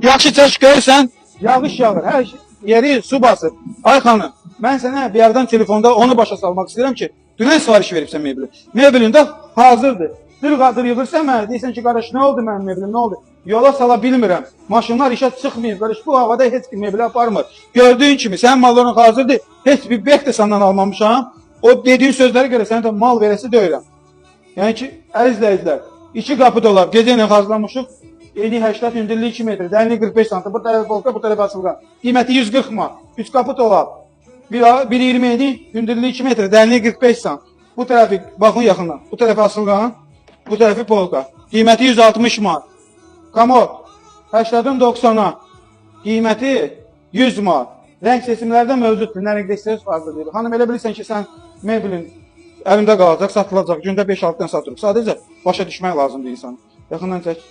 Yaxşı çək görürsən, yağış yağır, hər yeri su basır. Ay xanım, mən sənə bir yerdən telefonda onu başa salmaq istəyirəm ki, dünən sifariş veribsən mebeli. Mebelin də hazırdır. Bir qadır yığırsan mənə, deyirsən ki, qardaş, nə oldu mənim mebelim, nə oldu? Yola sala bilmirəm. Maşınlar işə çıxmayıb, qardaş, bu havada heç kim mebeli aparmır. Gördüyün kimi sənin malların hazırdır. Heç bir bek də səndən almamışam. O dediyin sözlərə görə sənə də mal verəsi deyirəm. Yəni ki, əziz izləyicilər, iki qapı dolab, gecə ilə hazırlamışıq. Eni 80, hündürlüyü 2 metr, dərinliyi 45 sm. Bu tərəfə polka, bu tərəfə asılqan. Qiyməti 140 manat. Üç qapı dolab. 1.20 eni, hündürlüyü 2 metr, dərinliyi 45 sm. Bu tərəfi baxın yaxından. Bu tərəfə asılqan, bu tərəfi polka. Qiyməti 160 manat. Komod 80-dən 90-a. Qiyməti 100 manat. Rəng seçimləri də mövcuddur. Nə rəngdə istəyirsən hazırlayırıq. Xanım, elə bilirsən ki, sən mebelin əlimdə qalacaq, satılacaq. Gündə 5-6 dənə satırıq. Sadəcə başa düşmək lazımdır insan. Yaxından çək.